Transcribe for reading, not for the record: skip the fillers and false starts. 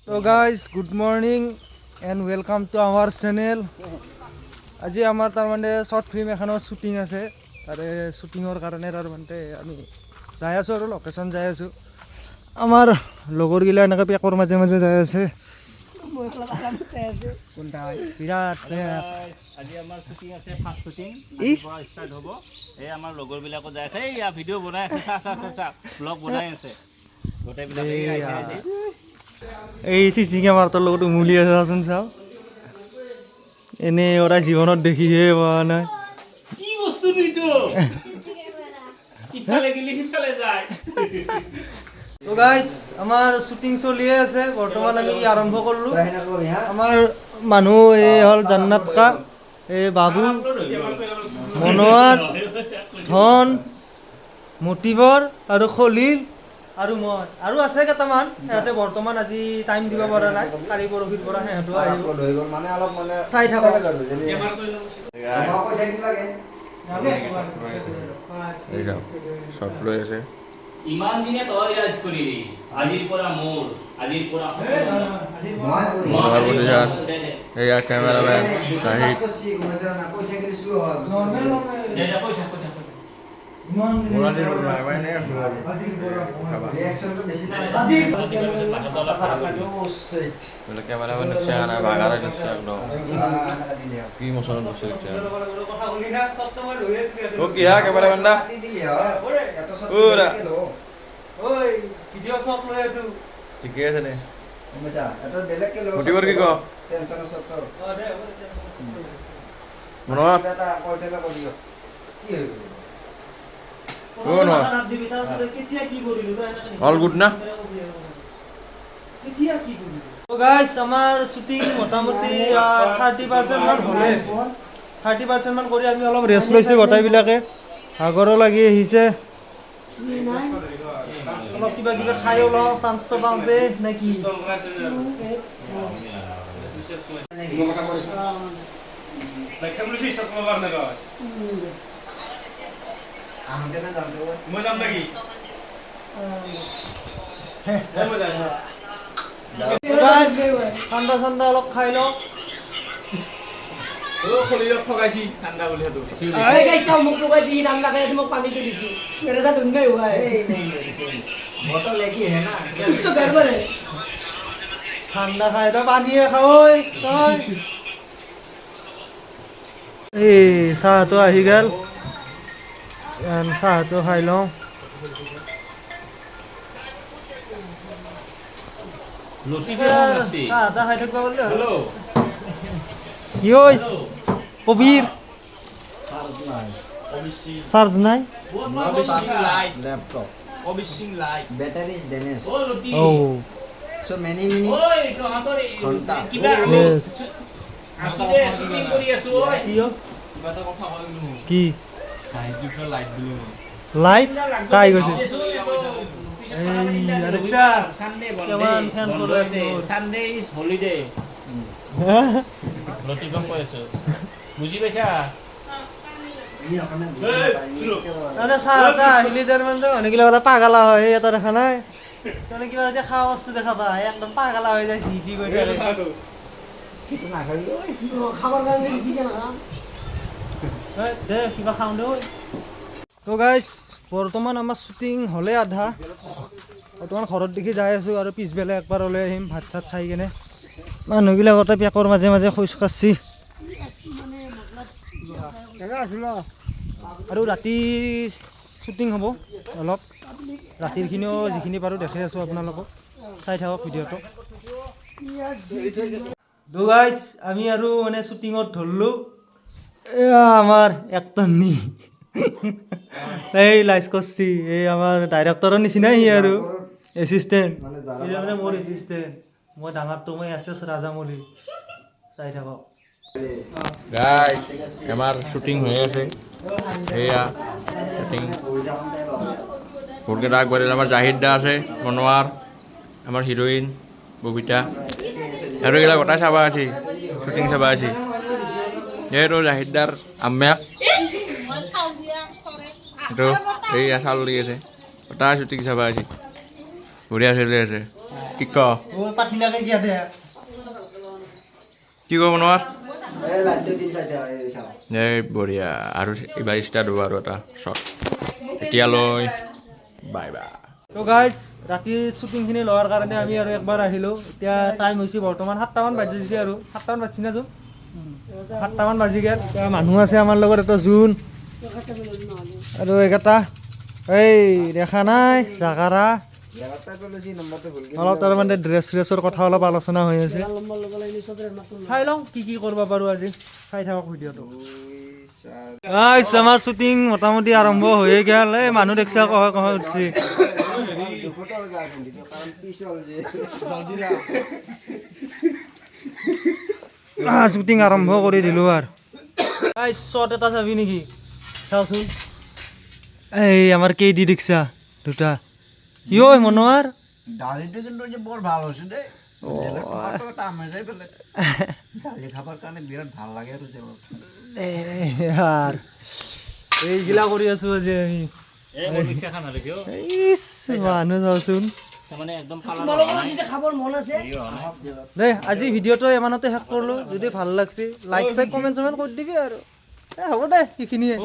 So guys, good morning and welcome to our channel. আজি আমাৰ তাৰমানে শ্বৰ্ট ফিল্ম এখনৰ শ্বুটিং আছে। তাৰে শ্বুটিঙৰ কাৰণে তাৰমানে আমি যাই আছোঁ আৰু লোকেশ্যন যাই আছোঁ। আমাৰ লগৰগিলা এনেকৈ পেকৰ মাজে মাজে যাই আছে। বিৰাট পেক। আজি আমাৰ শ্বুটিং আছে, ফাৰ্ষ্ট শ্বুটিং। ইচ। পৰা ষ্টাৰ্ট হ'ব। এই আমাৰ লগৰবিলাকো যাই আছে। এইয়া ভিডিঅ' বনাই আছে। চা চা চা চা, ব্লগ বনাই আছে গোটেইবিলাক। এই আহিছে আজি। এই চি চি কেমেৰাটোৰ লগত উমলি আছে, চাচোন চাওঁ। এনেই ওৰা জীৱনত দেখিহে পোৱা নাই। কি বস্তু নিতো, ইফালে গেলি সিফালে যায়। তো গাইজ, আমাৰ শ্বুটিং চলিয়ে আছে। বৰ্তমান আমি আৰম্ভ কৰিলোঁ। আমাৰ মানুহ এই হ'ল জান্নাত কা, এই বাবু, মনোৱাৰ, ধন, মতিবৰ আৰু খলিল আৰু মই। আৰু আছে কেইটামান, সিহঁতে বৰ্তমান আজি টাইম দিব পৰা নাই। কালি পৰহিৰ পৰা সিহঁতো আহিব। মানে অলপ মানে চাই থাকক। কৈ থাকিব লাগে। চব লৈ আছে। ইমান দিনে তই ৰাজ কৰিলি, আজিৰ পৰা মোৰ, আজিৰ পৰা সকলো মোৰ। মই মই মনোৱাৰ আজিৰ পৰা প্ৰডিউচাৰ। দে দে। এয়া কেমেৰামেন জাহিদ। কৈ থাকিলে শ্ল' হয়। দে দে, কৈ থাক, কৈ থাক, কৈ থাক। ৰিয়েকশ্যনটো বেছি নাই। মাথাটো অলপ ভাল কৰিবি। কেমেৰামেন বাগাৰা দিছে একদম। কি মচনত বস্তু দিছে। ও কি হা কেমেৰামেন দা? উৰা। ভিডিঅ' চব লৈ আছো। ঠিকে আছে দে। বেলেগকে মতিবৰ কি ক? টেনচনৰ সত্ত্বেও দে। মনোৱাৰ। কিবা এটা কৈ পেলাই কৈ দিয়ক। কি হৈ গ'ল? অ, নহয়। কেতিয়া কি কৰিলো তই এনেকে? All good না? কেতিয়া কি কৰিলো? গাইছ, আমাৰ শ্বুটিং মোটামুটি 30% মান হ'লে, 30% মান কৰি আমি অলপ ৰেষ্ট লৈছোঁ। গোটেইবিলাকে ভাগৰো লাগি আহিছে। অলপ কিবা কিবি খায়ো লওঁ চান্সটো পাওঁতে, নে কি? আহোঁতে নে যাওঁতে? মই যাম নেকি? মই যাম। Guys, ঠাণ্ডা ঠাণ্ডা অলপ খাই লওঁ। এই গাইছ, মোক তোকে দি ঠাণ্ডা খাই মোক পানীটো দিছি। मेरे साथ नहीं हुआ है। এই नहीं नहीं, বটল একই है ना। कुछ तो गड़बड़ है। ঠাণ্ডা খাই তই পানীয়ে খাওঁ ঐ তই। এই চাহটো আহি গ'ল, চাহটো খাই লওঁ। নটিফিকেশ্যন আছে। চাহ এটা খাই থাকিব পাৰিলে হ'ল। হেল্ল'। কি ঐ কবিৰ? চাৰ্জ নাই। চাৰ্জ নাই। Laptop battery is damage. O Loti. O. So many minute ঐ তহঁতৰ এই ঘণ্টা। কিবা আমি Yes. আছো দে, শ্বুটিং কৰি আছো ঐ। কি অ? কি লাইট কাই গৈছে? এই, আচ্ছা। সানডে বন্ধ। কিমান ফেন বন্ধ চলাই আছে। মোৰ। Sunday is holiday. লতিকম কৈ আছো, বুজি পাইছা? ই অসমীয়া বুজি নাপায়, ইংলিছতে কয়। তাৰমানে চাহ এটা আহিলে তাৰমানে মানুহগিলা অলপ পাগলা হয়। এই এটা দেখা নাই, তাৰমানে কিবা যেতিয়া খোৱা বস্তু দেখা পায়, একদম পাগলা হৈ যায়, যি টি কৰি থাকে। সেইটো নাখাবি ঐ। খাবাৰ কাৰণে দিছি কেন খাম? ঐ, দে কিবা খাওঁ দে ঐ। তো গাইজ, বৰ্তমান আমাৰ শ্বুটিং হ'লে আধা। বৰ্তমান ঘৰত দেখি যাই আছোঁ আৰু পিছবেলা একবাৰ ওলাই আহিম ভাত চাত খাই কেনে। মানুহবিলাকতে পেকৰ মাজে মাজে খোজ কাঢ়ছি। আৰু ৰাতি শ্বুটিং হ'ব অলপ। ৰাতিৰখিনিও যিখিনি পাৰোঁ দেখাই আছোঁ আপোনালোকক। চাই থাকক ভিডিঅ'টো। তো গাইজ, আমি আৰু মানে শ্বুটিঙত ধৰিলোঁ। এয়া আমাৰ একটনি, এই লাইচ কৰছি। এই আমাৰ ডাইৰেক্টৰৰ নিচিনাই সি আৰু এছিষ্টেণ্ট। মানে যাৰা সি তাৰমানে মোৰ এছিষ্টেণ্ট, মই ডাঙৰটো, মই এছ এছ ৰাজামৌলি। চাই থাকক। গাইজ, আমাৰ শ্বুটিং হৈ আছে। এয়া শ্বুটিং। বহি থাকোঁতে পাহৰে। বহুতকেইটা আগবাঢ়িল। আমাৰ জাহিদ দা আছে, মনোৱাৰ, আমাৰ হিৰইন ববিতা আৰু এইগিলা গোটাই চাবা আছে, শ্বুটিং চাবা আছে। এইটো জাহিদ দাৰ আম্মেক। এইটো এইয়া চাউল দি আছে। গোটাই শ্বুটিং চাবা আছে। বঢ়িয়া চলি আছে। কি? কি ক? পাঠিলাকে কিয়া দে। কি ক মনোৱাৰ? এই লাইটটো দিম, চাই থাক, এই চাওঁ। এই বঢ়িয়া। আৰু এইবাৰ ষ্টাৰ্ট হ'ব আৰু এটা শ্বট। এতিয়ালৈ বাই বাই। তো গাইজ, ৰাতি শ্বুটিংখিনি লোৱাৰ কাৰণে আমি আৰু একবাৰ আহিলোঁ। এতিয়া টাইম হৈছে বৰ্তমান 7টামান বাজিছে আৰু 7টামান বাজিছে না জোন? 7টামান বাজি গ'ল। এতিয়া মানুহ আছে আমাৰ লগত, এটা জোন আৰু এইকেইটা এই দেখা নাই জাগাৰা। অলপ তাৰমানে ড্ৰেছ চ্ৰেছৰ কথা অলপ আলোচনা হৈ আছে। চাই লওঁ কি কি কৰিব পাৰোঁ আজি, চাই থাকক ভিডিঅ'টো। গাইজ, আমাৰ শ্বুটিং মোটামুটি আৰম্ভ হৈয়ে গ'ল। এই মানুহ দেখছা কহে কহে উঠছি। শ্বুটিং আৰম্ভ কৰি দিলোঁ আৰু। গাইজ, শ্বট এটা চাবি নেকি? চাওচোন, এই আমাৰ কেইদি দেখছা দুটা কি ঐ মনোৱাৰ? দালিটো কিন্তু যে বৰ ভাল হৈছে দেই। জেলত থকাটো টান হৈ যায় বেলেগ। দালি খাবৰ কাৰণে বিৰাট ভাল লাগে আৰু জেলত। আৰু এইগিলা কৰি আছো আজি আমি। এই মোৰ ৰিক্সাখন হাৰাইছে অ'। ইচ, মানুহ চাওচোন। তাৰমানে একদম কালাৰ তোমালোকৰ যদি খাবৰ মন আছে। দে, আজি ভিডিঅ'টো ইমানতে শেষ কৰিলোঁ। যদি ভাল লাগছে, লাইক চাইক কমেণ্ট চমেণ্ট কৰি দিবি আৰু। এ হ'ব দে, সেইখিনিয়ে।